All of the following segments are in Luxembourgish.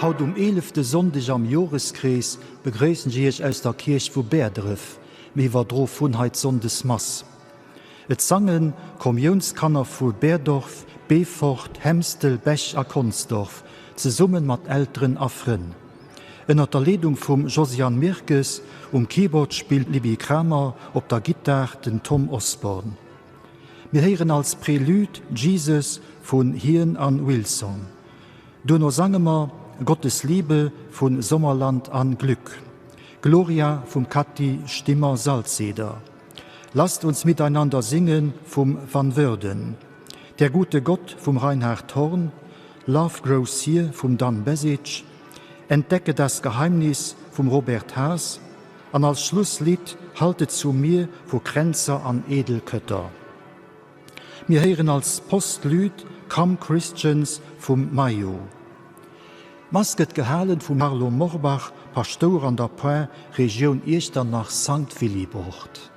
Haut um eelefte Sonndeg am Joreskrees begréissen ech Iech aus der Kierch vu Bäerdref. Mir iwwerdro vun hei d'Sonndesmass. Et sangen Kommiounskanner vu Berdorf, Beefort, Hemstel, Bech a Consdorf, zesummen mat Elteren a Frënn. Ënnert der Leedung vum Josiane Mirkes, um Keyboard spillt d'Libby Kramer, op der Gittar den Tom Osborne. Mir héieren als Prélude Jesus vun Hien an Wilson. Duerno sange mer Gottes Liebe vun Sommerland an Glück, Gloria vum Cathy Stimmer-Salzeder, Lasst uns miteinander singen vum Van Woerden, Der gute Gott vum Reinhard Horn, Love Grows Here vum Dan Besic, Entdecke das Geheimnis vum Robert Haas an als Schlusslidd Haltet zu mir vu Kränzer an Edelkötter. Mir héieren als Postlude Come Christians vum Mayo. D'Mass gëtt gehalen vum Arlo Morbach, Paschtouer an der Par Regioun Iechternach Sankt Willibrord.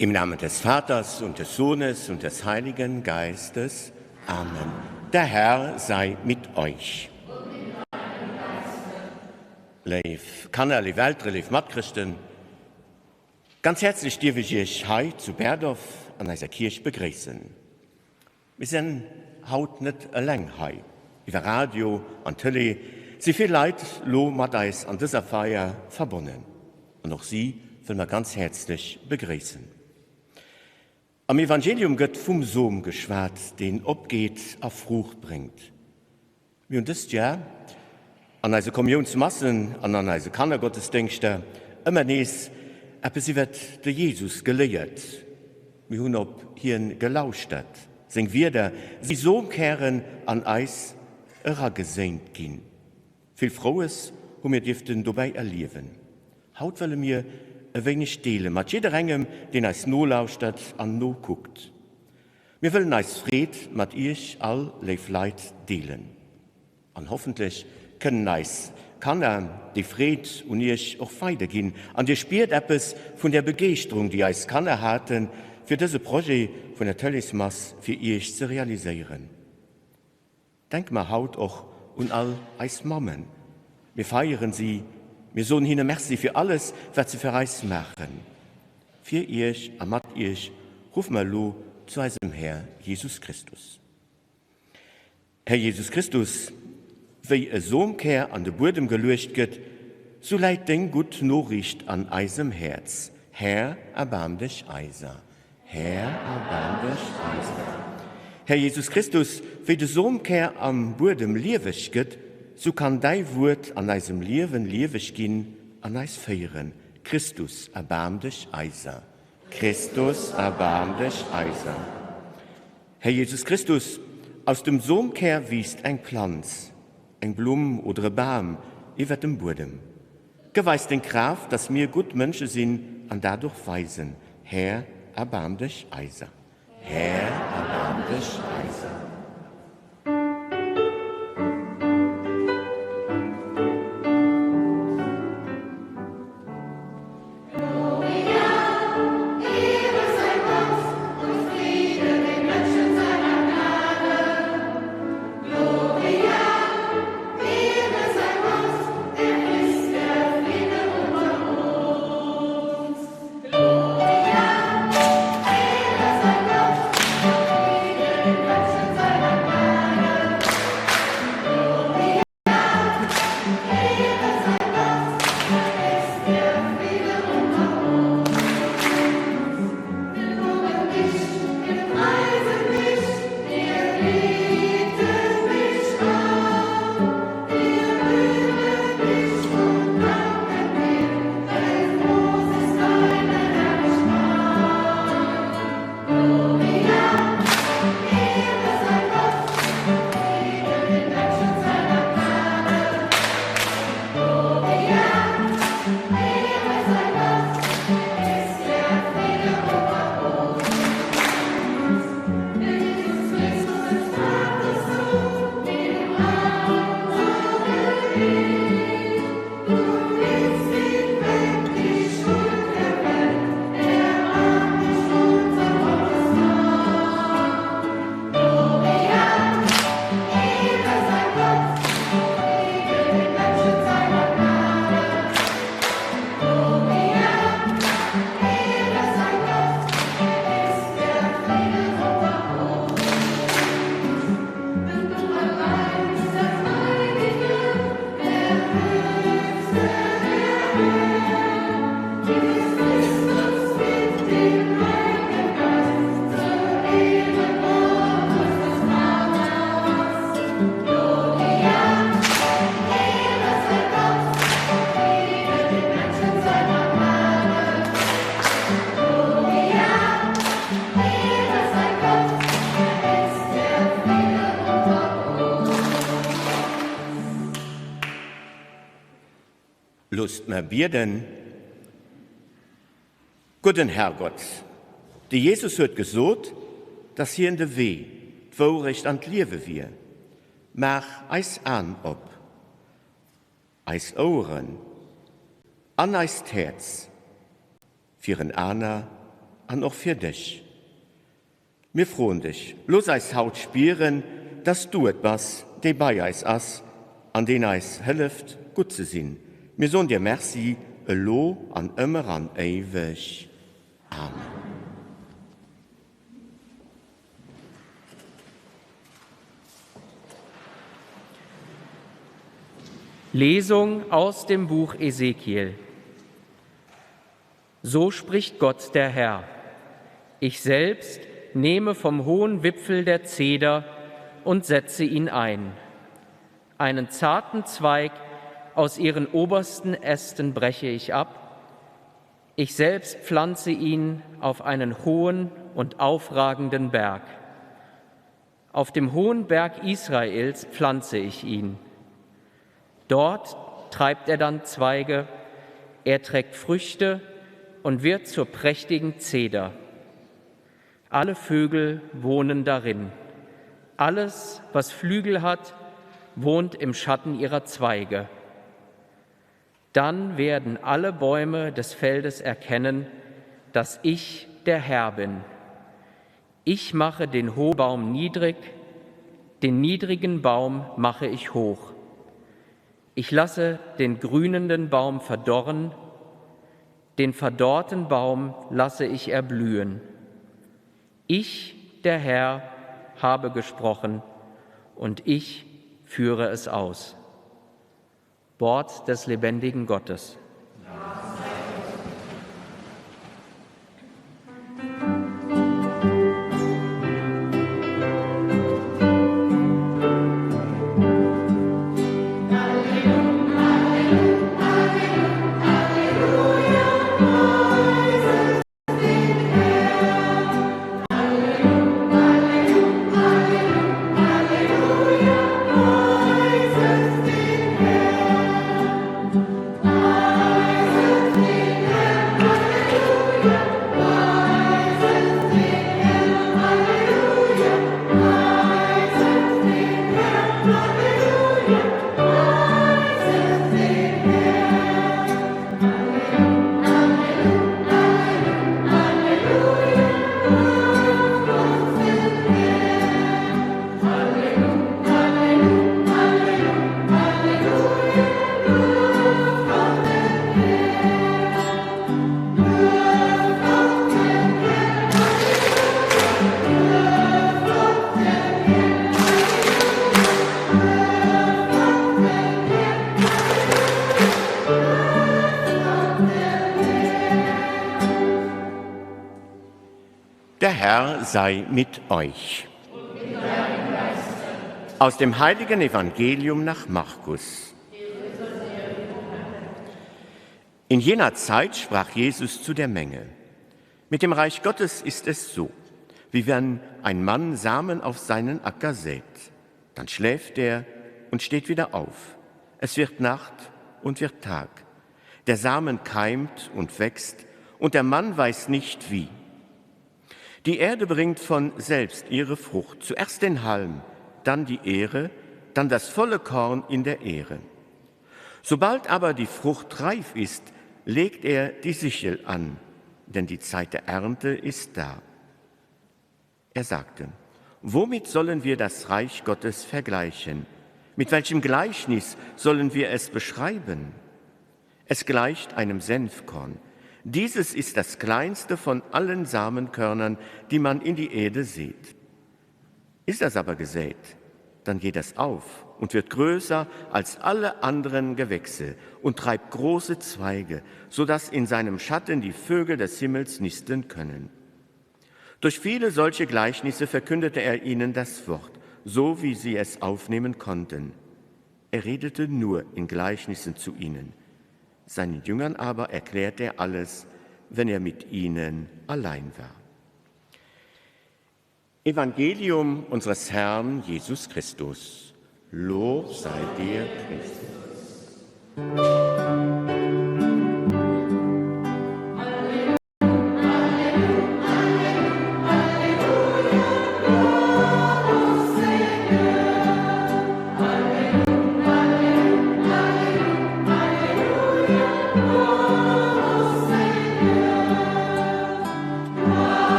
Im Namen des Vaters und des Sohnes und des Heiligen Geistes. Amen. Der Herr sei mit euch. Léif Kanner, léif Elteren, léif Matchrëschten, ganz häerzlech dierf ech Iech hei zu Berdorf an eiser Kierch begréissen. Mir sinn haut net eleng hei. Iwwer Radio an Tëlee si vill Leit lo mat eis an dëser Feier verbonnen. An och si wëll mer ganz häerzlech begréissen. Am Evangelium gëtt vum Som geschwat, deen opgeet a Fruucht bréngt. Mir hunn dëst Jar an eise Kommiounsmassen an an eise Kannergottesdéngschter ëmmer nees eppes iwwert de Jesus geléiert. Mir hunn op hien gelauschtert, seng Wierder si Somkären an eis erageséint ginn. Vill Froues hu mir dierften dobäi erliewen. Haut wëlle mir e wéineg deele mat jidderengem, deen eis nolauschtert an nokuckt. Mir wëllen eis Freed mat Iech all, léif Leit, deelen. An hoffentlech kënnen eis Kanner déi Freed un Iech och weiderginn an Dir spiert eppes vun där Begeeschterung, déi eis Kanner haten, fir dëse Projet vun der Tëleesmass fir Iech ze realiséieren. Denke mer haut och un all eis Mammen. Mir feieren si, mir soen hinne Merci fir alles, wat se fir eis maachen. Fir iech a mat iech ruffe mer elo zu eisem Här Jesus Christus. Här Jesus Christus, wéi e Somkär an de Buedem geluecht gëtt, sou läit deng gutt Noriicht an eisem Häerz. Här, erbaarm dech eiser. Här, erbaarm dech eiser. Här Jesus Christus, wéi de Somkär am Buedem lieweg gëtt, sou kann däi Wuert an eisem Liewen lieweg ginn an eis féieren. Christus, erbaarm dech eiser. Christus, erbaarm dech eiser. Här Jesus Christus, aus dem Somkär wiisst eng Planz, eng Blumm oder e Bam iwwert dem Buedem. Gëff eis deng Kraaft, dass mir gutt Mënsche sinn an dat och weisen. Här, erbaarm dech eiser. Här, erbaarm dech eiser. Gloria, Ehre sei Gott und Friede den Menschen seiner Gnade. Gloria, Ehre sei Gott, er ist der Friede unter uns. Gloria, Ehre sei Gott und Friede den Menschen seiner Gnade. Gloria, Ehre sei Gott, er ist der Friede unter uns. Wir loben dich, wir preisen dich, wir beten dich an. Wir rühmen dich und danken dir, denn groß ist deine Herrlichkeit. Gloria, Ehre sei Gott, Friede den Menschen seiner Gnade. Gloria, Ehre sei Gott, er ist der Friede unter uns. Jesus Christus des Vaters Sohn, dem Allgebiet. Du nimmst hinweg die Schuld der Welt, erbarm dich unser Gottes Lamm. Gloria, Ehre sei Gott, Friede den Menschen seiner Gnade. Gloria, Ehre sei Gott, er ist der Friede unter uns. Denn du allein bist der Heilige, der Höchste der Welt. Jesus Christus mit dem Heiligen Geist zur Ehre Gottes des Vaters. Gloria, Ehre sei Gott, Friede den Menschen seiner Gnade. Gloria, Ehre sei Gott, er ist der Friede unter uns. Loosst mer bieden. Gudden Herrgott, de Jesus huet gesot, dass hien de Wee, d'Wourecht an d'Liewe wier. Maach eis Aen op, eis Oueren an eist Häerz fir en aner. an och fir dech. Mir froen dech, looss eis haut spieren, dass du et bass, dee bei eis ass an deen eis hëlleft, gutt ze sinn. Mir soen dir Merci, elo an ëmmer an éiweg. Amen. Lesung aus dem Buch Ezekiel. So spricht Gott der Herr. Ich selbst nehme vom hohen Wipfel der Zeder und setze ihn ein. Einen zarten Zweig aus ihren obersten Ästen breche ich ab. Ich selbst pflanze ihn auf einen hohen und aufragenden Berg. Auf dem hohen Berg Israels pflanze ich ihn. Dort treibt er dann Zweige, er trägt Früchte und wird zur prächtigen Zeder. Alle Vögel wohnen darin. Alles, was Flügel hat, wohnt im Schatten ihrer Zweige. Dann werden alle Bäume des Feldes erkennen, dass ich der Herr bin. Ich mache den hohen Baum niedrig, den niedrigen Baum mache ich hoch. Ich lasse den grünenden Baum verdorren, den verdorrten Baum lasse ich erblühen. Ich, der Herr, habe gesprochen und ich führe es aus. Wort des lebendigen Gottes. Der Herr sei mit euch. Aus dem heiligen Evangelium nach Markus. In jener Zeit sprach Jesus zu der Menge. Mit dem Reich Gottes ist es so, wie wenn ein Mann Samen auf seinen Acker sät. Dann schläft er und steht wieder auf. Es wird Nacht und wird Tag. Der Samen keimt und wächst, und der Mann weiß nicht wie. Die Erde bringt von selbst ihre Frucht, zuerst den Halm, dann die Ehre, dann das volle Korn in der Ehre. Sobald aber die Frucht reif ist, legt er die Sichel an, denn die Zeit der Ernte ist da. Er sagte: Womit sollen wir das Reich Gottes vergleichen? Mit welchem Gleichnis sollen wir es beschreiben? Es gleicht einem Senfkorn. Dieses ist das kleinste von allen Samenkörnern, die man in die Erde sieht. Ist das aber gesät, dann geht es auf und wird größer als alle anderen Gewächse und treibt große Zweige, so dass in seinem Schatten die Vögel des Himmels nisten können. Durch viele solche Gleichnisse verkündete er ihnen das Wort, so wie sie es aufnehmen konnten. Er redete nur in Gleichnissen zu ihnen. Seinen Jüngern aber erklärte er alles, wenn er mit ihnen allein war. Evangelium unseres Herrn Jesus Christus. Lob sei dir, Christus.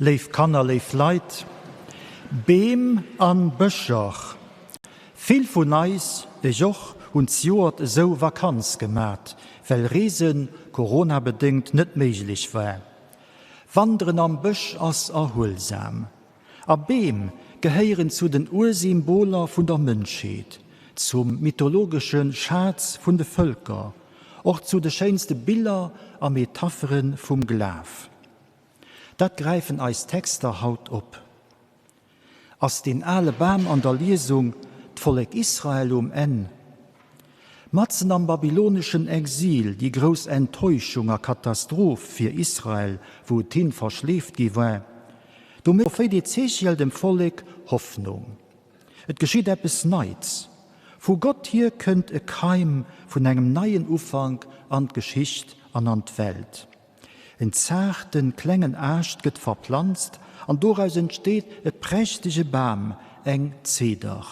Léif Kanner, léif Leit, Beem an Bëscher. Vill vun eis, ech och, hunn zjoert esou Vakanz gemat, well Reesen coronabedéngt net méiglech war. Wanderen am Bësch ass erhuelsam. A Beem gehéieren zu den Ursymboler vun der Mënschheet, zum mythologesche Schaz vun de Vëlker, och zu de schéinste Biller a Metapheren vum Glaf. Dat gräifen eis Texter haut op. Ass deen ale Bam an der Liesung d'Vollek Israel um Enn? Matzen am babyloneschen Exil, déi grouss Enttäuschung a Katastroph fir Israel, wou et hin verschleeft gi war, do mécht de Prophéit Ezechiel dem Vollek Hoffnung. Et geschitt eppes Neits. Vu Gott hier kënnt e Keim vun engem neien Ufank an d'Geschicht an an d'Welt. En zaarten, klengen Aascht gëtt verplanzt an doraus entsteet e prächtege Bam, eng Zeder.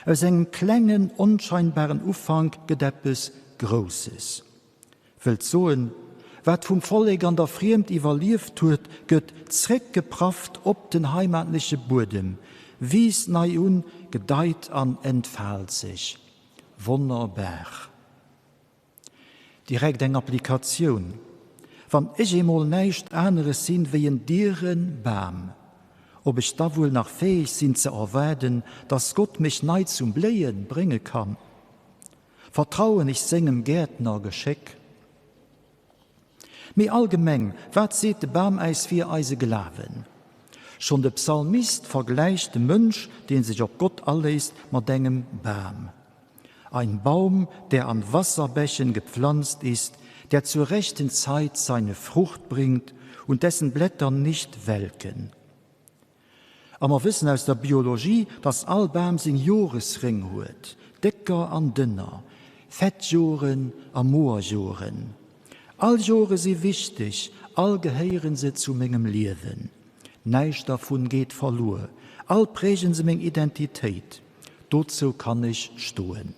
Aus engem klengen, onscheinbaren Ufank gëtt eppes Grousses. Wëllt soen, wat vum Vollek an der Friemt iwwerlieft huet, gëtt zréckgeprafft op den heimatleche Buedem, wiisst nei un, gedeit an entfaalt sech. Wonnerbar! Direkt eng Applikatioun. Wann ech emol näischt aneres sinn wéi en diere Bam, ob ech da wuel nach fäeg sinn ze erwaarden, dass Gott mech nei zum Bléie brénge kann? Vertrauen ech sengem Gäertnergeschéck? Méi allgemeng, wat seet de Bam äis fir eise Glawen? Schonn de Psalmist vergläicht de Mënsch, dee sech op Gott aléisst, mat engem Bam. Ein Baum, der an Wasserbächen gepflanzt ist, der zur rechten Zeit seine Frucht bringt und dessen Blätter nicht welken. A mer wëssen aus der Biologie, dass all Bam seng Joresréng huet, décker an dënner, fett Joren a moer Joren. All Jore si wichteg, all gehéiere se zu mengem Liewen. Näischt dervun geet verluer, all prägen se meng Identitéit. Dozou kann ech stoen.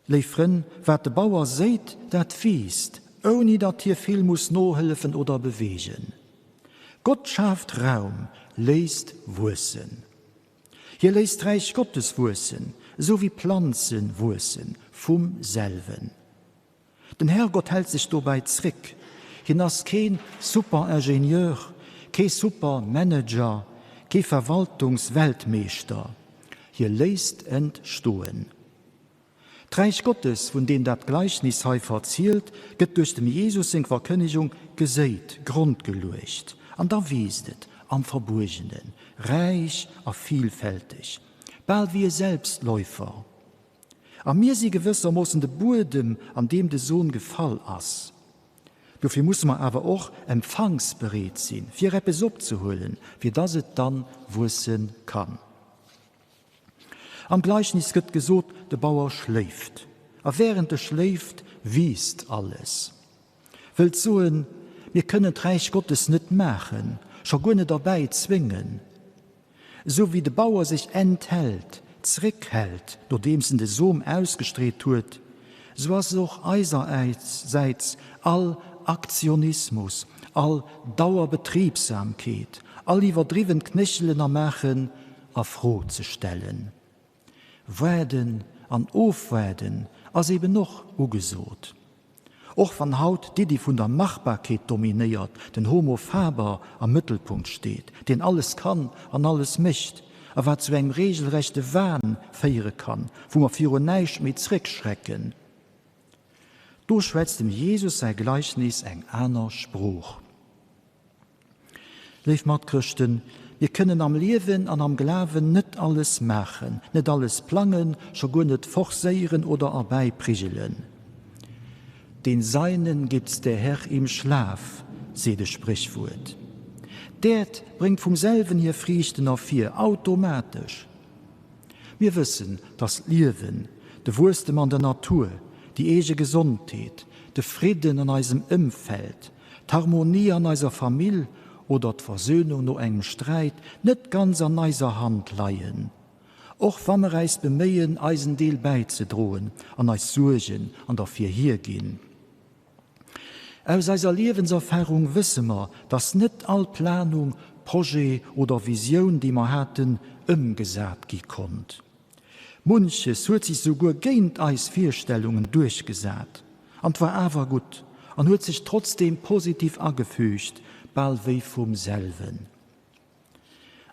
Léif Frënn, wat de Bauer séit, dat wiisst, ouni datt hie vill muss nohëllefen oder beweegen. Gott schaaft Raum, léisst wuessen. Hie léisst d'Räich Gottes wuessen, esou wéi Planze wuessen, vum selwen. Den Herrgott hält sech dobäi zréck. Hien ass kee Super-Ingenieur, kee Super-Manager, kee Verwaltungsweltmeeschter. Hie léisst entstoen. D'Räich Gottes, vun deem dat Gleichnis hei verzielt, gëtt duerch dem Jesus seng Verkënnegung geséit, Grond geluecht, an da wiisst et am Verbuergenen, räich a vielfälteg, bal wéi e Selbstläufer. A mir si gewëssermoossen de Buedem, an deem de Som gefall ass. Dofir musse mer awer och empfangsbereet sinn, fir eppes opzehuelen, fir dass et dann wuesse kann. Am Gleichnis gëtt gesot, de Bauer schléift, a wärend e schléift, wiisst alles. Wëllt soen, mir kënnen d'Räich Gottes net maachen, scho guer net erbäi zwéngen. Esou wéi de Bauer sech enthält, zréckhält, nodeems en de Som ausgestreet huet, esou ass och eisersäits all Aktionismus, all Dauerbetriebsamkeet, all iwwerdriwwent Knéchelen a Maachen a Fro ze stellen. Waarden an ofwaarden ass eben och ugesot. Och wann haut d'Iddi vun der Machbarkeet dominéiert, den Homo faber am Mëttelpunkt steet, deen alles kann an alles mécht, a wat zu engem regelrechte Wahn féiere kann, wou mer virun näischt méi zréckschrecken, do schwätzt dem Jesus säi Gleichnis eng aner Sprooch. Léif Matchrëschten, mir kënnen am Liewen an am Glawen net alles maachen, net alles plangen, scho guer net forcéieren oder erbäiprigelen. Den Seinen gibt's der Herr im Schlaf, seet e Spréchwuert. D'Äerd bréngt vum selwen hir Friichten ervir, automatesch. Mir wëssen, dass d'Liewen, de Wuesstem an der Natur, déi eege Gesondheet, de Fridden an eisem Ëmfeld, d'Harmonie an eiser Famill oder d'Versöhnung no engem Sträit net ganz an eiser Hand leien, och wa mer äis beméien, eisen Deel bäizedroen an eis Suergen an derfir hierginn. Aus eiser Liewenserfarung wësse mer, dass net all Planung, Projet oder Visioun, déi mer haten, ëmgesat gi konnt. Munches huet sech souguer géint eis Virstellungen duerchgesat, an 't war awer gutt an huet sech trotzdeem positiv agefügt, bal wéi vum selwen.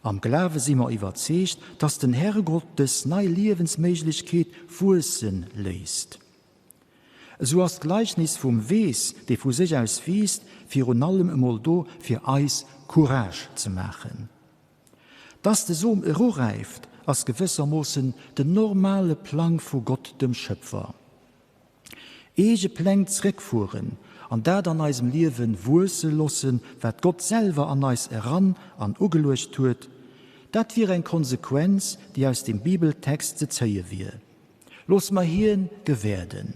Am Glawe si mer iwwerzeegt, dass den Herrgott dës nei Liewensméiglechkeet wuesse léisst. Esou ass d'Gleichnis vum Weess, dee vu sech aus wiisst, virun allem emol do, fir eis Courage ze maachen. Dass de Som eruräift, ass gewëssermoossen den normale Plang vu Gott, dem Schëpfer. Eege Pläng zréckfueren an dat an eisem Liewe wuesse lossen, wat Gott selwer an eis eran an ugeluecht huet, dat wier eng Konsequenz, déi aus dem Bibeltext ze zéie wier. Loosse mer hien gewäerden.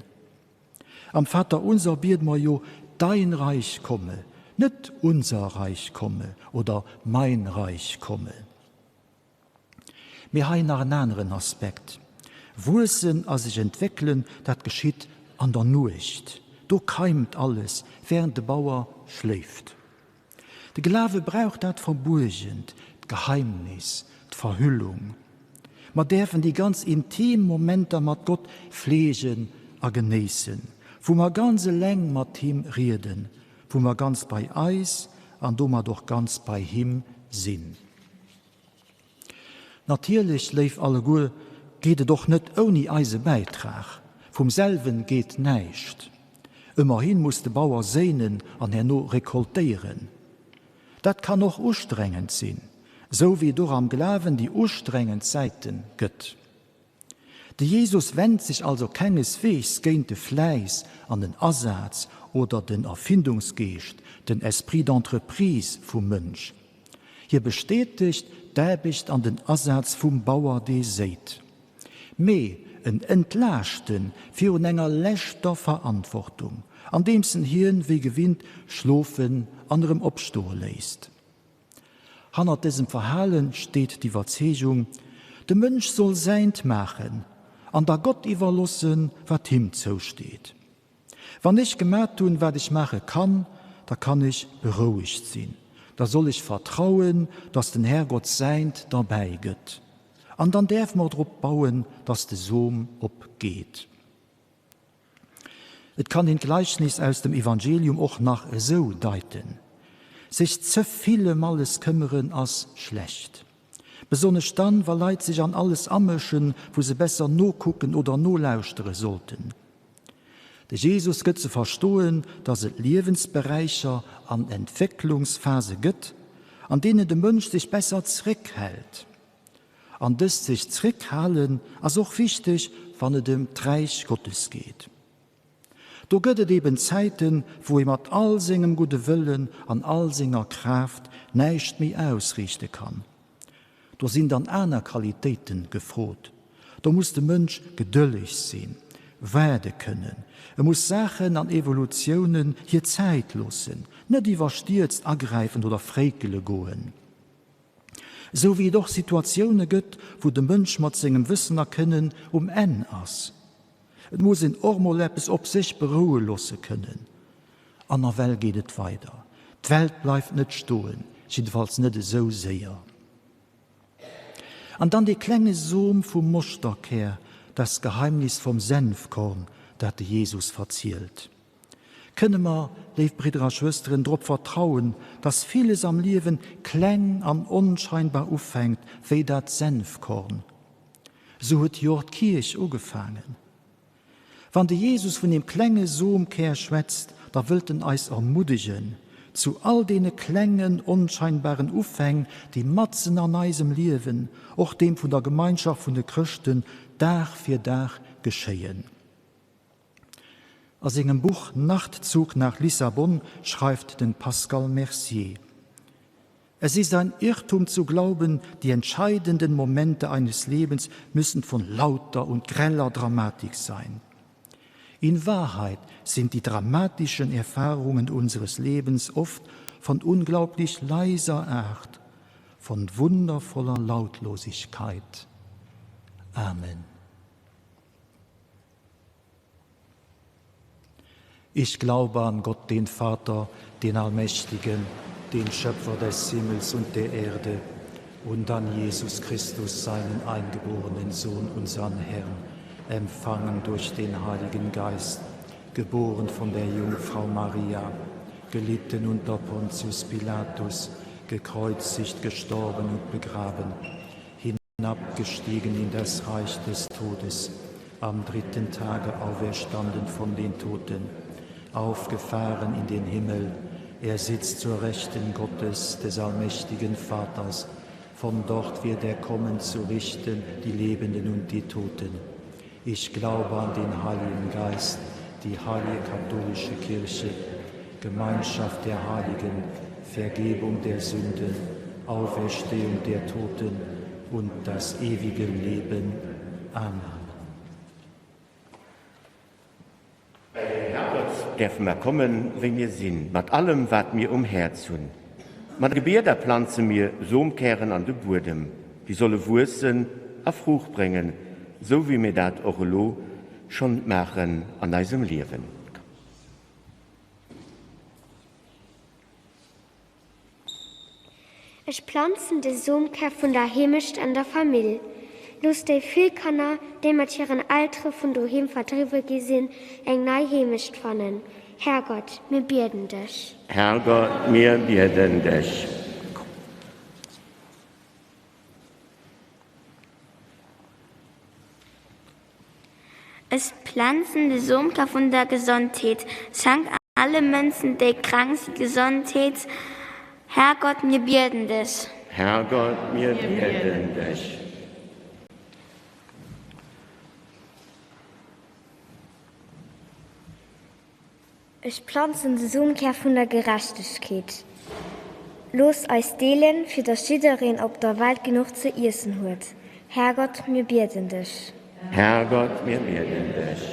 Am Vaterunser biede mer jo, Dein Reich komme, net unser Reich komme oder mein Reich komme. Mee hei nach en aneren Aspekt, Wuessen a sech entwéckelen, dat geschitt an der Nuecht. Do keimt alles, wärend de Bauer schléift. De Glawe brauch dat Verbuergent, d'Geheimnis, d'Verhüllung. Mer däerfen déi ganz intim Momenter mat Gott fleegen a genéissen, wou mer ganz eleng mat him rieden, wou mer ganz bei eis an domat och ganz bei him sinn. Natierlech, léif alleguer, geet et och net ouni eise Bäitrag. Vum selwen geet näischt. Ëmmerhin muss de Bauer séinen an herno rekoltéieren. Dat kann och ustrengend sinn, sou wéi et och am Glawen déi ustrengend Säite gëtt. De Jesus wennt sech also kengesweegs géint de Fläiss an den Asaz oder den Erfindungsgeescht, den Esprit d'entreprise vum Mënsch. Hie bestätegt d'Aarbecht an den Asaz vum Bauer, dee séit. Mee en entlaascht en virun enger leschter Verantwortung, andeems en hien, wéi gewinnt, schlofen an erëm opstoe léisst. Hannert dësem Verhale steet d'Iwwerzeegung, de Mënsch soll säint maachen an da Gott iwwerlossen, wat him zousteet. Wann ech gemat hunn, wat ech maache kann, da kann ech berouegt sinn. Da soll ech vertrauen, datt den Härgott säint derbäi gëtt. An dann däerf mer drop bauen, datt de Som opgeet. Et kann een d'Gleichnis aus dem Evangelium och nach esou deiten, Sech ze vill ëm alles këmmeren ass schlecht. Besonnesch dann, wa Leit sech an alles amëschen, wou se besser nokucken oder nolauschtere sollten. De Jesus gëtt ze verstoen, dass et Liewensberäicher an Entwécklungsphase gëtt, an deenen de Mënsch sech besser zréckhält. An dëst sech zréckhalen ass och wichteg, wann et ëm d'Räich Gottes geet. Do gëtt et eben Zäiten, wou ee mat all sengem gudde Wëllen an all senger Kraaft näischt méi ausriichte kann. Do sinn dann aner Qualitéite gefrot. Do muss de Mënsch gedëlleg sinn, waarde kënnen. E muss Saachen an Evolutiounen hir Zäit loossen, net iwwerstierzt agräifen oder fréikele goen. Esou wéi et och Situatioune gëtt, wou de Mënsch mat sengem Wëssen a Kënnen um Enn ass. Et muss een och mol eppes op sech beroue loosse kënnen. An nawell geet et weider. D'Welt bleift net stoen, jiddefalls net esou séier. An dann dee klenge Som vum Moschterkär, das Geheimnis vom Senfkorn, dat de Jesus verzielt. Kënne mer, léif Bridder a Schwësteren, drop vertrauen, dass villes am Liewen kleng an onscheinbar ufänkt, wéi dat Senfkorn? Sou huet jo och d'Kierch ugefaangen. Wann de Jesus vun deem klenge Somkär schwätzt, da wëllt en eis ermuddegen, zu all deene klengen, onscheinbaren Ufäng, déi matzen an eisem Liewen, och deem vun der Gemeinschaft vun de Chrëschten, Dag fir Dag geschéien. A sengem Buch Nachtzug nach Lissabon schreift den Pascal Mercier, Es ist ein Irrtum zu glauben, die entscheidenden Momente eines Lebens müssen von lauter und greller Dramatik sein. In Wahrheit sind die dramatischen Erfahrungen unseres Lebens oft von unglaublich leiser Art, von wundervoller Lautlosigkeit. Amen. Ich glaube an Gott, den Vater, den Allmächtigen, den Schöpfer des Himmels und der Erde, und an Jesus Christus, seinen eingeborenen Sohn, unseren Herrn, empfangen durch den Heiligen Geist, geboren von der Jungfrau Maria, gelitten unter Pontius Pilatus, gekreuzigt, gestorben und begraben, hinabgestiegen in das Reich des Todes, am dritten Tage auferstanden von den Toten, aufgefahren in den Himmel, er sitzt zur Rechten Gottes, des allmächtigen Vaters, von dort wird er kommen zu richten die Lebenden und die Toten. Ich glaube an den Heiligen Geist, die heilige katholische Kirche, Gemeinschaft der Heiligen, Vergebung der Sünden, Auferstehung der Toten und das ewige Leben. Amen. Bei den Herrgott däerfe mer kommen, wéi mir sinn, mat allem, wat mir um Häerz hunn. Mat Gebieder planze mir Somkären an de Buedem, déi solle wuessen a Fruucht bréngen, sou wéi mir dat och elo schonn maachen an eisem Liewen. Ech planzen de Somkär vun der Heemecht an der Famill. Looss déi vill Kanner, déi mat hiren Eltere vun doheem verdriwwe gi sinn, eng nei Heemecht fannen. Härgott, mir bieden dech. Härgott, mir bieden dech. Ech planzen de Somkär vun der Gesondheet. Schenk alle Mënschen, déi krank si, Gesondheet. Härgott, mir bieden dech. Härgott, mir bieden dech. Ech planzen de Somkär vun der Gerechtegkeet. Looss eis deelen, fir datt jiddereen op der Welt genuch ze iessen huet. Härgott, mir bieden dech. Härgott, mir bieden dech.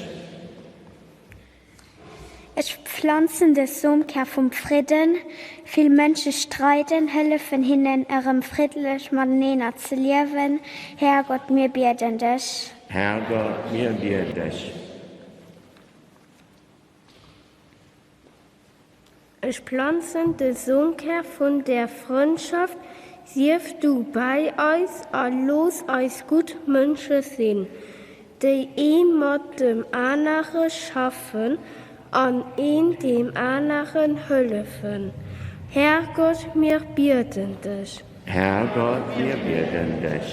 Ech pflanzen de Somkär vum Fridden. Vill Mënsche streiden, hëllefen hinnen erëm friddlech mateneener ze liewen. Härgott, mir bieden dech. Härgott, mir bieden dech. Ech planzen de Somkär vun der Frëndschaft, sief du bäi eis a looss eis gutt Mënsche sinn, déi ee mat dem anere schaffen an een deem aneren hëllefen. Härgott, mir bieden dech. Härgott, mir bieden dech.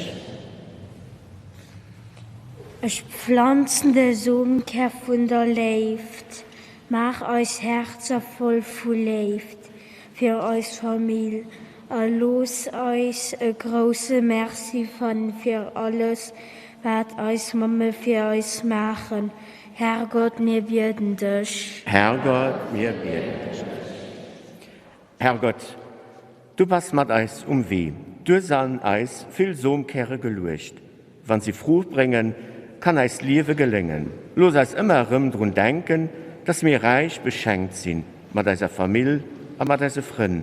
Ech pflanzen de Somkär vun der Léift, maach eis Härzer voll vu Léift fir eis Famill a looss eis e grousse Merci fanne fir alles, wat eis Mamme fir eis maachen. Herrgott, mir bieden dech. Herrgott, mir bieden dech. Herrgott, du bass mat eis um Wee, du hues an eis vill Somkäre geluecht. Wann si Fruucht bréngen, kann eist Liewe geléngen. Looss eis ëmmer erëm drun denken, dass mir räich beschenkt sinn mat eiser Famill a mat eise Frënn,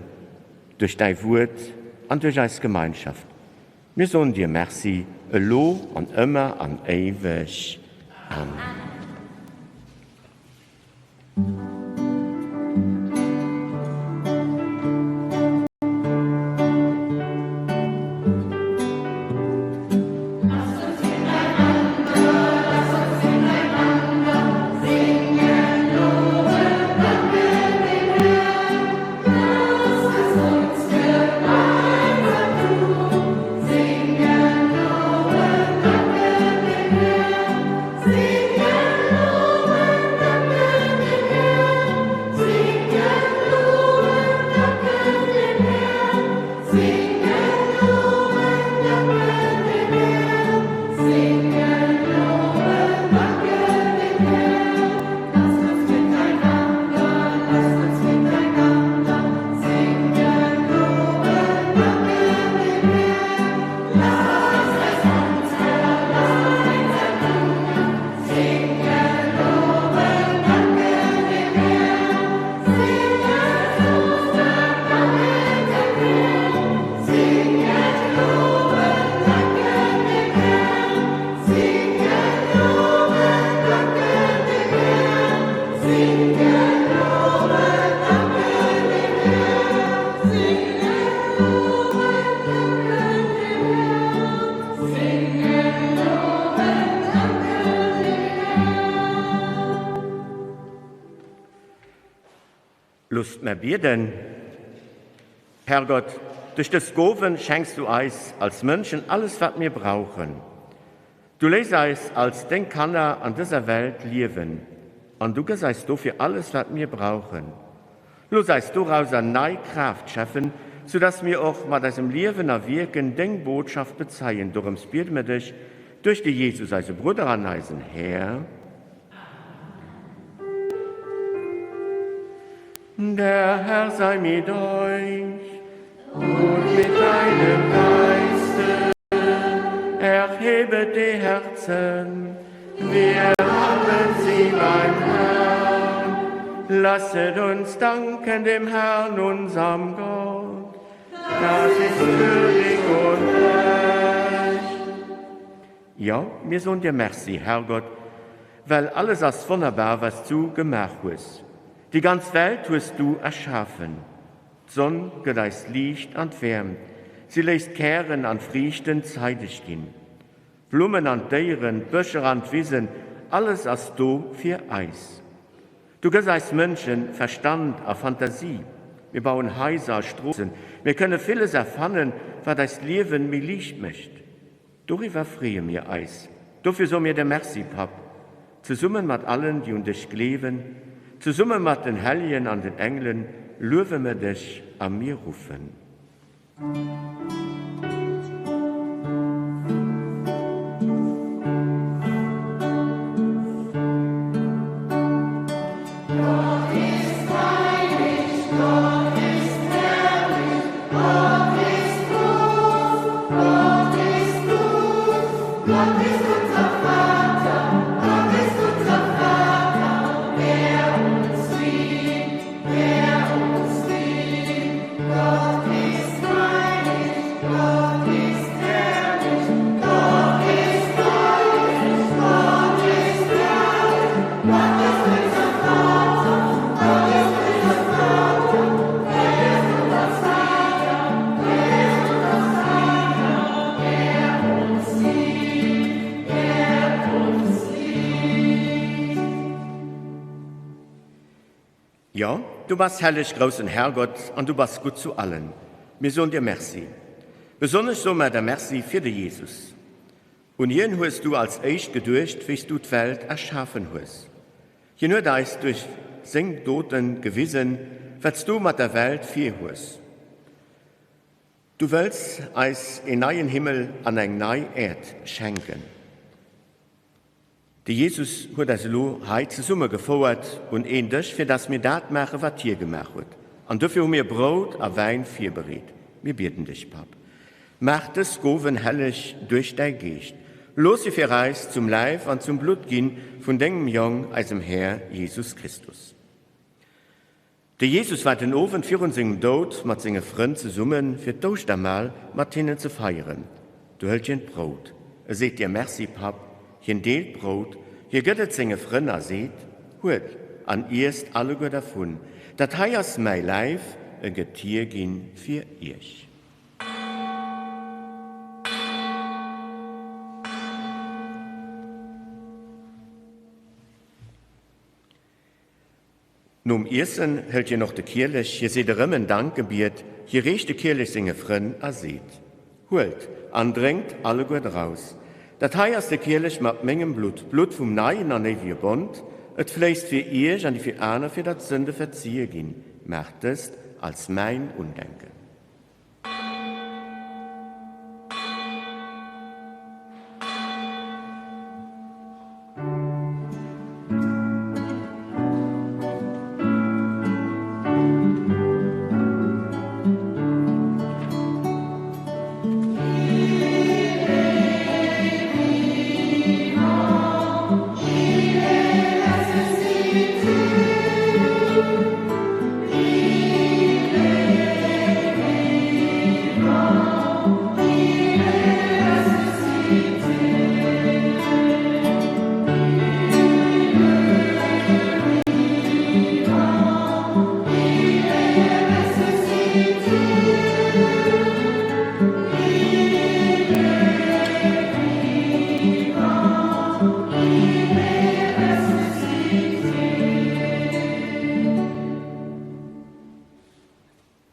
duerch däi Wuert an duerch eis Gemeinschaft. Mir soen dir Merci, elo an ëmmer an éiweg. Amen. Loosst mer bieden. Herrgott, duerch dës Gowen schenks du eis als Mënschen alles wat mir brauchen. Du léiss eis als deng Kanner an dëser Welt liewen an du gëss eis dofir alles wat mir brauchen. Looss eis dorauser nei Kraaft schäffen, sou dass mir och mat eisem Liewen a Wierken deng Botschaft bezeien. Dorëms biede mir dech duerch de Jesus, eise Brudder an eisen Här. Der Herr sei mit euch. Und mit deinem Geiste. Erhebet die Herzen, wir haben sie beim Herrn. Lasset uns danken dem Herrn, unserem Gott. Das ist würdig und recht. Jo, mir soen dir Merci, Herrgott, well alles ass wonnerbar, wat s du gemaach hues. Déi ganz Welt hues du erschafen. D'Sonn gëtt eis Liicht an d'Wäermt, si léisst d'Kären an d'Friichten zeideg ginn. D'Blummen an d'Déieren, d'Bëscher an d'Wisen, alles ass do fir eis. Du gëss eis Mënschen Verstand a Fantasie, mir bauen Haiser a Stroossen, mir kënne villes erfannen, wat eist Liewen méi liicht mécht. Doriwwer freeë mir eis. Dofir soe mir der Merci, Papp, zesummen mat allen, déi un dech gleewen, zesumme mat den Helljen an den Engelen luewe mer dech a mir ruffen. Gott ist heilig, Gott ist herrlich, Gott ist groß, Gott ist gut, Gott ist unser Vater, Gott ist unser Vater, der uns liebt, der uns liebt. Gott ist heilig, Gott ist herrlich, Gott ist heilig, Gott ist herrlich, Gott ist unser Vater, Gott ist unser Vater, er ist unser Vater, er ist unser Vater, der uns liebt, der uns liebt. Jo, du bass helleg, groussen Herrgott, an du bass gutt zu allen. Mir soen dir Merci. Besonnesch soe mer der Merci fir de Jesus. Un hien hues du als éischt geduecht, wéi s du d'Welt erschafen hues. Hien huet eis duerch seng Doten gewisen, wat s du mat der Welt virhues. Du wëlls eis een neien Himmel an eng nei Äerd schenken. De Jesus huet eis elo hei zesumme gefouert un een Dësch, fir dass mir dat maachen, wat hie gemaach huet. An dofir hu mir Brout a Wäin virbereet. Mir bieden dech, Papp, maach dës Gowen helleg duerch däi Geescht. Looss si fir eis zum Läif an zum Blutt gi vun dengem Jong, eisem Här Jesus Christus. De Jesus war den Owend virun sengem Doud mat senge Frënn zesummen, fir d'Ouschtermahl mat hinnen ze feieren. Du hëlt hien d'Brout. E seet dir Merci, Papp. Hien deelt d'Brout, hie gëtt et senge Frënn a seet, Huelt an iesst alleguer dervun. Dat hei ass mäi Läif, e gëtt hierginn fir iech. Nom Iessen hëlt hien och de Kielech, hie seet erëm en Dankgebiet, hie reecht de Kielech senge Frënn a seet, Huelt an drénkt alleguer draus. Dat hei ass de Kielech mat mengem Blutt, d'Blutt vum neien an éiwege Bond, et fléisst fir iech an déi vill aner, fir datt d'Sënde verzie ginn. Maacht dëst als mäin Undenken.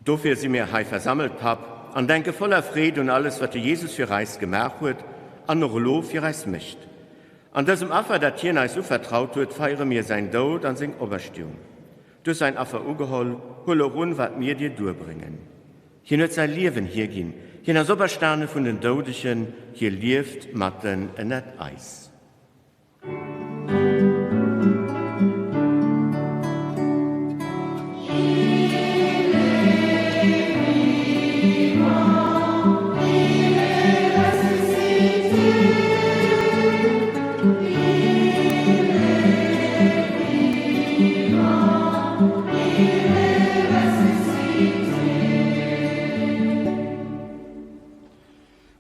Dofir si mir hei versammelt, Papp, an denke voller Freed un alles, wat de Jesus fir eis gemaach huet an och elo fir eis mécht. An dësem Affer, dat hien eis uvertraut huet, feiere mir säin Doud an seng Operstiung. Du hues säin Affer ugeholl, huel och un, wat mir dir duerbréngen. Hien huet säi Liewen hierginn, hien ass operstane vun den Doudegen, hie lieft matten ënnert eis.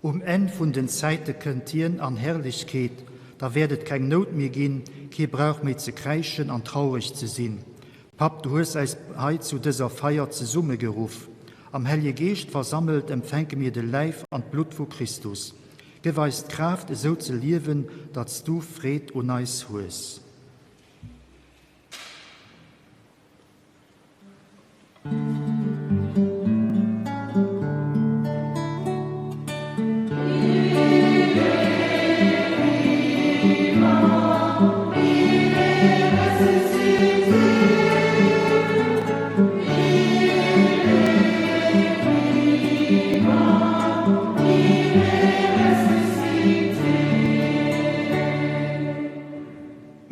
Um Enn vun den Zäite kënnt hien an Herrlechkeet, da wäert et keng Nout méi ginn, kee brauch méi ze kräischen an traureg ze sinn. Papp, du hues äis hei zu dëser Feier zesummegeruff. Am Hellje Geescht versammelt empfänke mir de Läif an d'Blutt vu Christus. Gëff eis d'Kraaft, esou ze liewen, datt s du Freed un eis hues.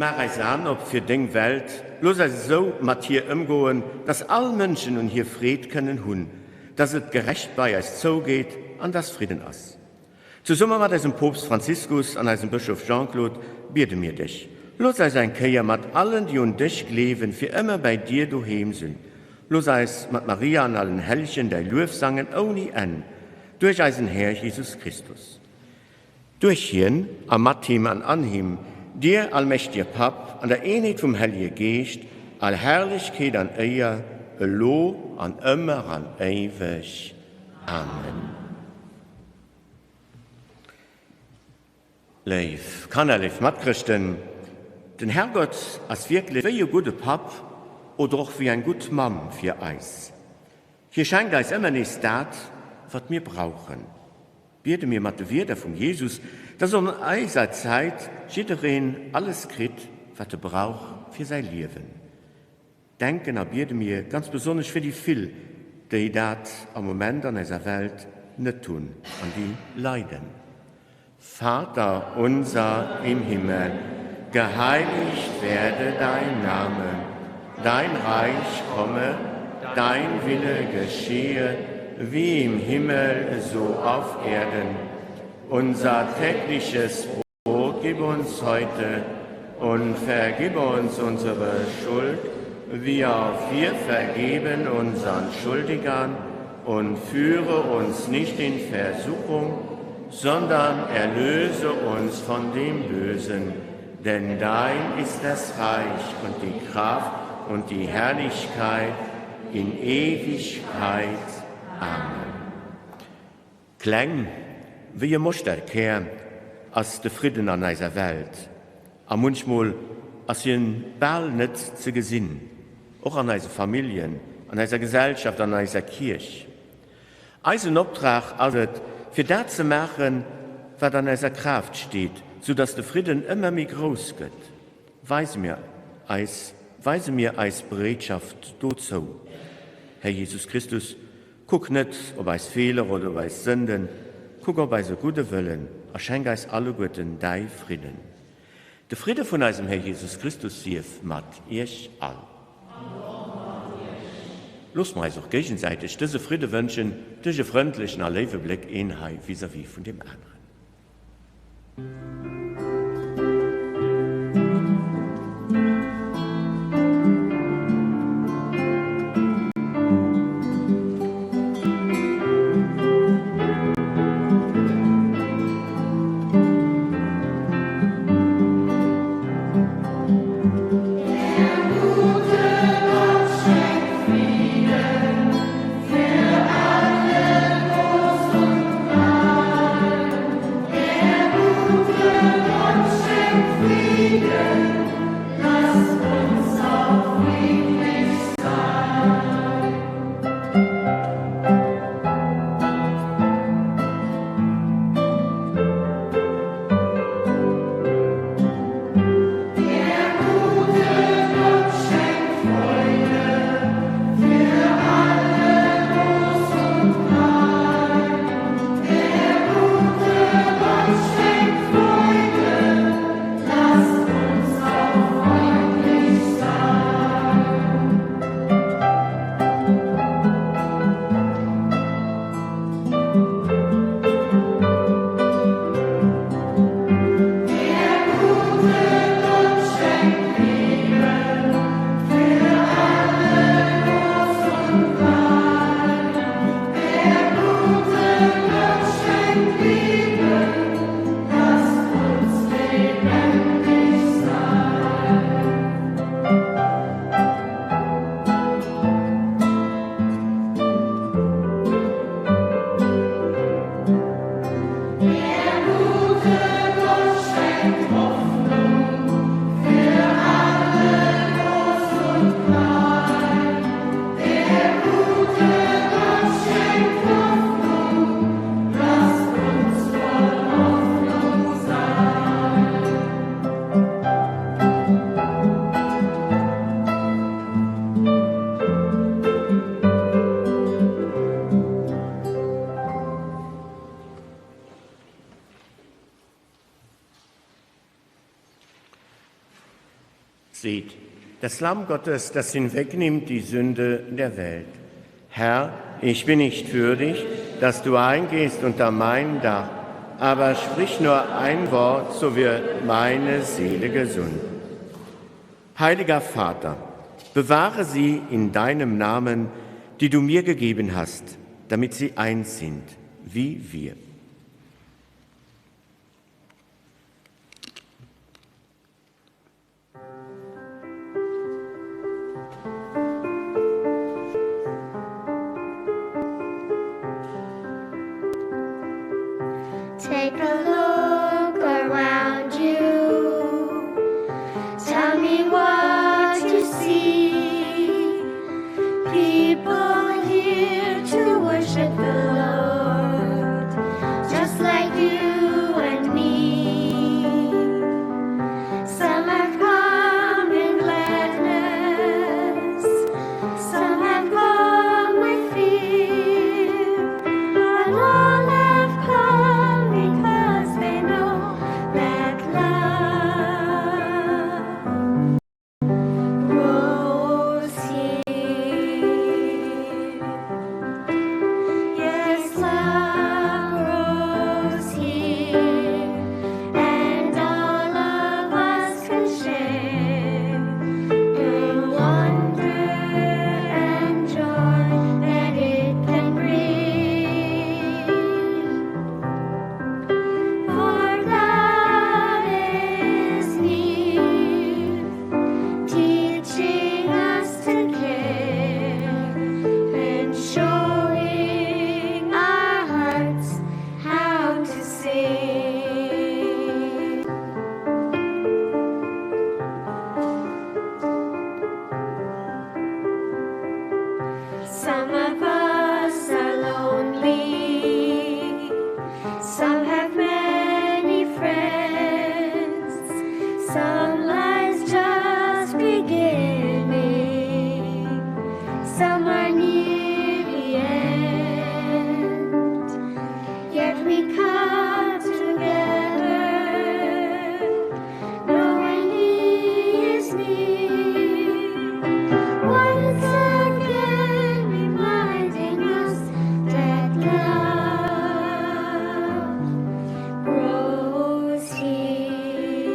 Maach eis Aen op fir deng Welt, looss eis esou mat hir ëmgoen, dass all Mënschen un hir Freed kënnen hunn, dass et gerecht bei eis zougeet an dass Fridden ass. Zesumme mat eisem Poopst Franziskus an eisem Bëschof Jean-Claude biede mir dech, Looss eis eng Kéier mat allen, déi un dech gleewen, fir ëmmer bäi dir doheem sinn. Looss eis mat Maria an allen Hellegen däi Luef sangen ouni Enn, duerch eisen Här Jesus Christus. Duerch hien a mat him an an him, dir, allmächtige Papp, an der Eenheet vum Hellege Geescht, all Herrlechkeet an Éier, elo an ëmmer an éiweg. Amen. Léif Kanner, léif Matchrëschten, den Herrgott ass wierklech wéi e gudde Papp oder och wéi eng gutt Mamm fir eis. Hie schenkt eis ëmmer nees dat, wat mir brauchen. Biede mir mat de Wierder vum Jesus, dass an eiser Zäit jiddereen alles kritt, wat e brauch fir säi Liewen. Denken a biede mir ganz besonnesch fir déi vill, déi dat am Moment an eiser Welt net hunn an déi leiden. Vater unser im Himmel, geheiligt werde dein Name, dein Reich komme, dein Wille geschehe, wie im Himmel so auf Erden. Unser tägliches Brot gib uns heute und vergib uns unsere Schuld, wie auch wir vergeben unseren Schuldigern, und führe uns nicht in Versuchung, sondern erlöse uns von dem Bösen. Denn dein ist das Reich und die Kraft und die Herrlichkeit in Ewigkeit. Amen. Kleng wéi e Moschterkär ass de Fridden an eiser Welt, a munchmol ass hien bal net ze gesinn, och an eise Familljen, an eiser Gesellschaft, an eiser Kierch. Eisen Optrag ass et, fir dat ze maachen, wat an eiser Kraaft steet, sou dass de Fridden ëmmer méi grouss gëtt. Weise mir eis, weise mir eis Bereetschaft dozou, Här Jesus Christus, Kuck net op eis Feeler oder op eis Sënden, kuck op eise gudde Wëllen a schenk eis alleguerten däi Fridden. De Fridde vun eisem Här Jesus Christus sief mat iech all. An och mat iech. Looss mer eis och géigesäiteg dëse Fridde wënschen, duerch e frëndlechen a léiwe Bléck een hei vis-à-vis vun deem aneren. Seht, das Lamm Gottes, das hinwegnimmt die Sünde der Welt. Herr, ich bin nicht würdig, dass du eingehst unter mein Dach, aber sprich nur ein Wort, so wird meine Seele gesund. Heiliger Vater, bewahre sie in deinem Namen, die du mir gegeben hast, damit sie eins sind, wie wir. Take a look around you. Tell me what you see. People here to worship the Lord, just like you and me. Some have come in gladness, some have come with fear, but all have come because they know that love grows here. Yes, love grows here, and all of us can share the wonder and joy that it can bring. For God is near, teaching us to care and showing our hearts how to sing. Some of us are lonely, some have many friends, some lives just beginning, some are near the end. Yet we come together, knowing He is near. Once again reminding us that love grows here.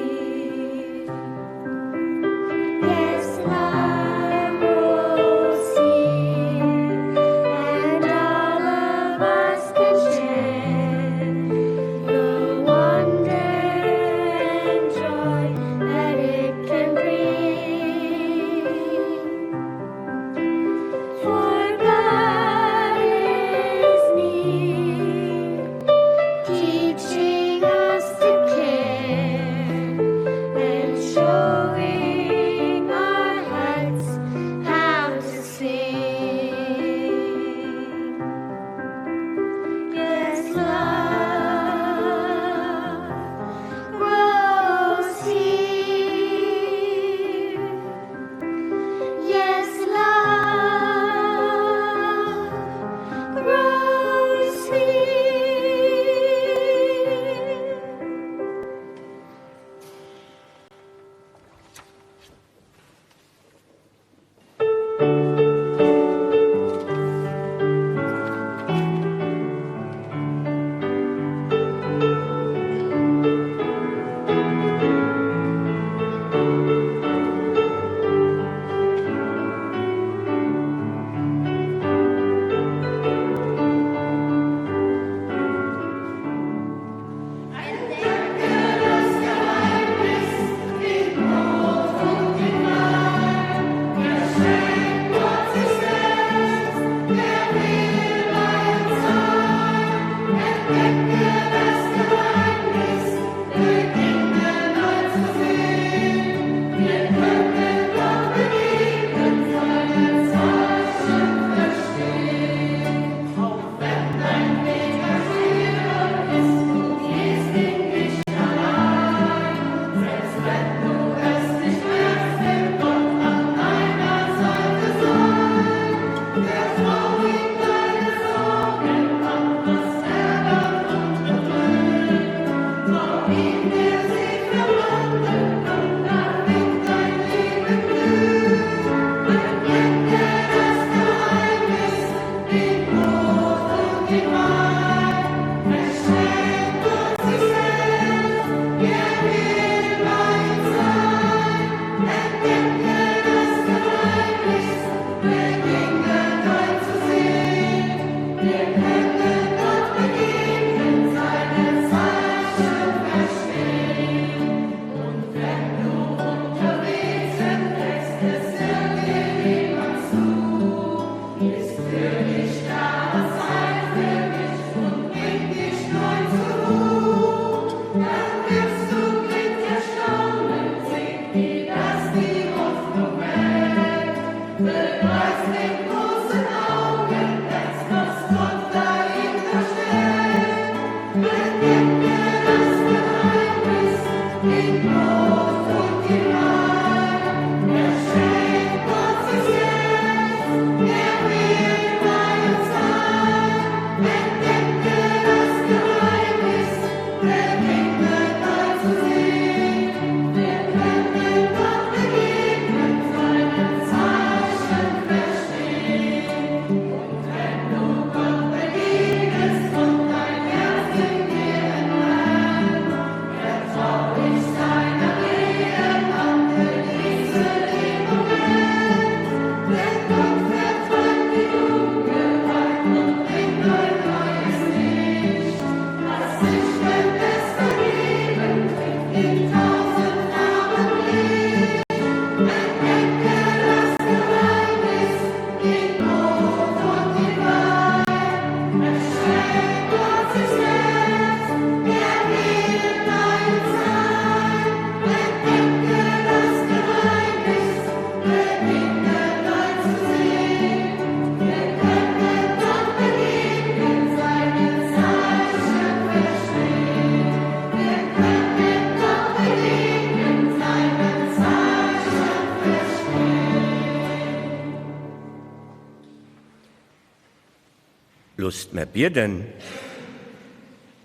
Loosst mer bieden.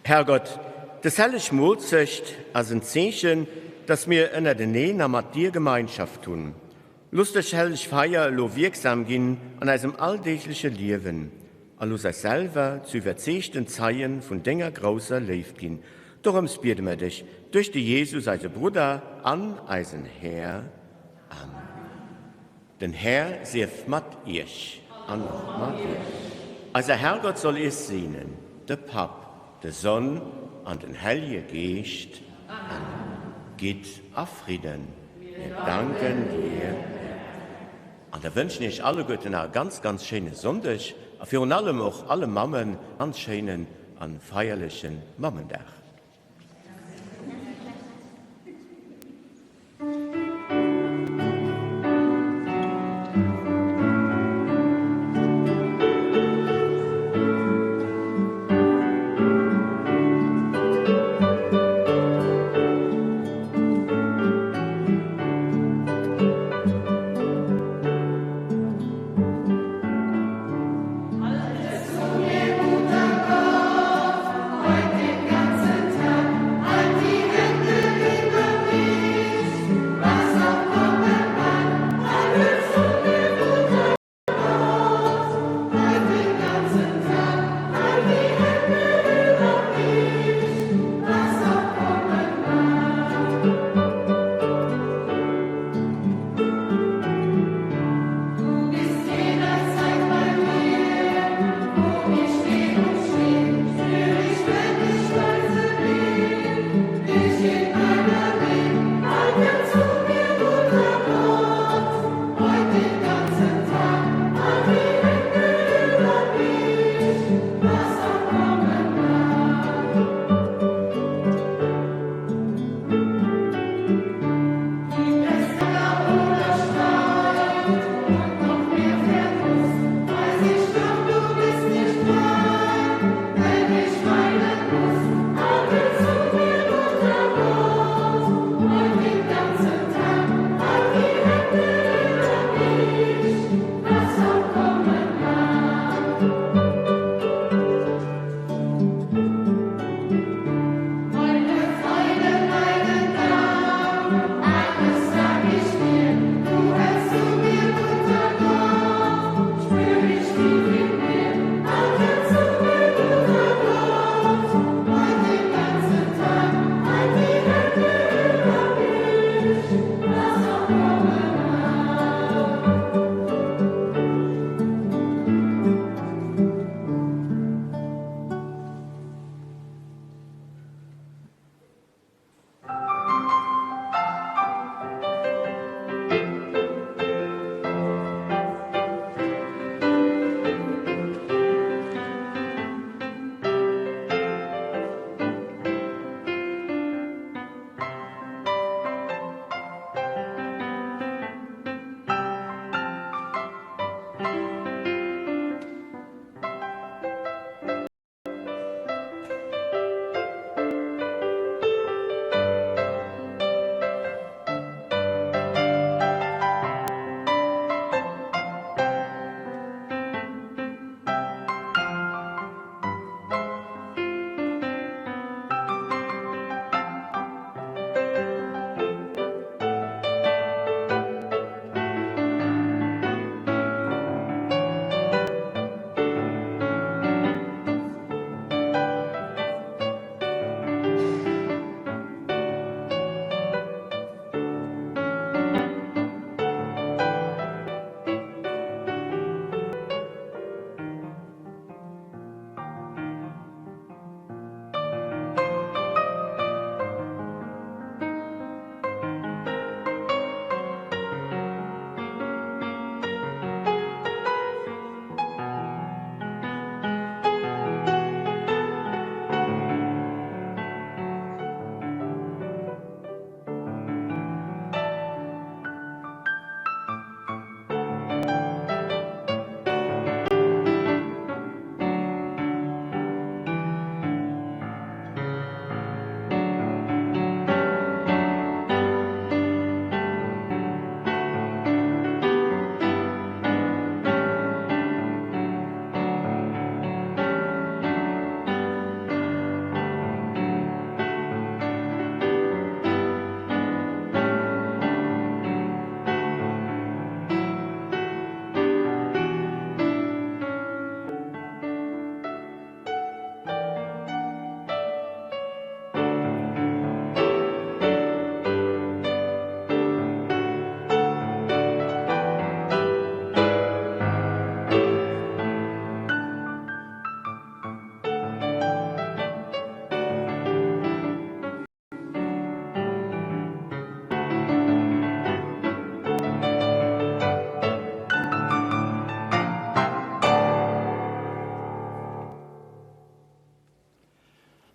Herrgott, dës helleg Moolzecht ass en Zeechen, dass mir ënnerteneen a mat dir Gemeinschaft hunn. Looss dës helleg Feier elo wierksam ginn an eisem alldeegleche Liewen a looss eis selwer zu iwwerzeegten Zeie vun denger grousser Léift ginn. Dorëms biede mer dech duerch de Jesus, eise Brudder an eisen Här. Amen. Den Här sief mat iech. An och mat dir. Eiser Herrgott soll iech seenen, de Papp, de Sonn an den Hellje Geescht. Amen. Gitt a Fridden. Mir danken dir, Här. An da wënschen iech alleguerten nach e ganz, ganz schéine Sonndeg a virun allem och alle Mammen ganz schéinen an feierleche Mammendag.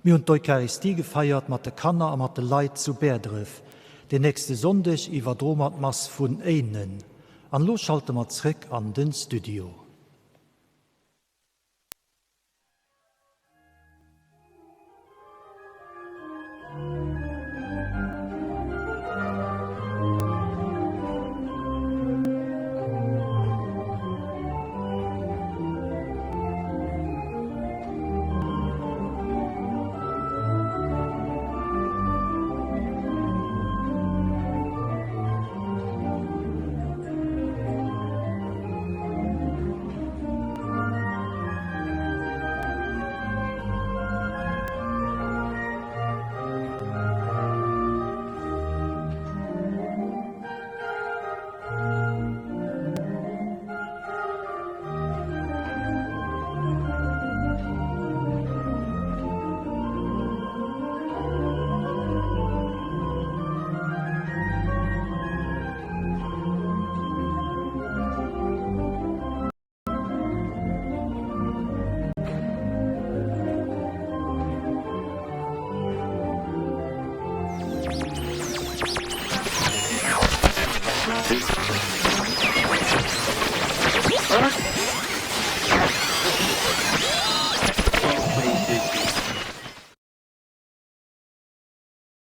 Mir hunn d'Eucharistie gefeiert mat de Kanner a mat de Leit zu Bäerdref. Den nächste Sonndeg iwwerdroe mer d'Mass vun Éinen. An elo schalte mer zréck an den Studio.